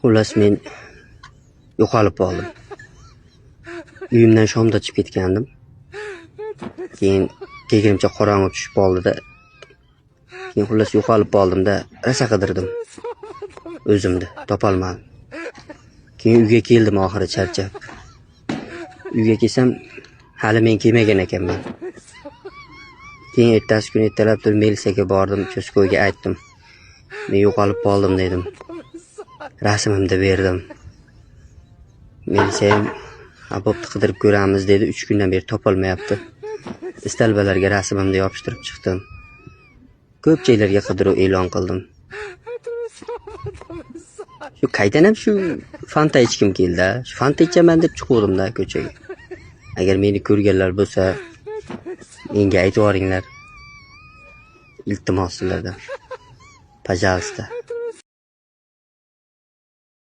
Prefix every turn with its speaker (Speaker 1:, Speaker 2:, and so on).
Speaker 1: Xullas, men yo'qolib qoldim. Uyimdan shomda chiqib ketgandim. Keyin keyin qorong'i tushib qoldi-da. Keyin xullas yo'qolib qoldim-da, rosa qidirdim. O'zimni topolmadim. Keyin uyga keldim oxiri charchab. Uyga kelsam, hali men kelmagan ekanman. Keyin ertasi kuni ertalab turib militsiyaga bordim, участковой ga aytdim. Men yo'qolib qoldim dedim. Rasmimni berdim. Militsiya ham "Ha, bo'pti, qidirib ko'ramiz" dedi. 3 kundan beri topolmayapti. Столба larga rasmimni yopishtirib chiqdim. Ko'p joylarga qidiruv e'lon qildim. Shu qaytanam shu Fanta ichgim keldi. Shu Fanta ichaman deb chiquvdim-da ko'chaga. Agar meni ko'rganlar bo'lsa, menga aytib yuboringlar. Iltimos sizlardan. Пожалуйста.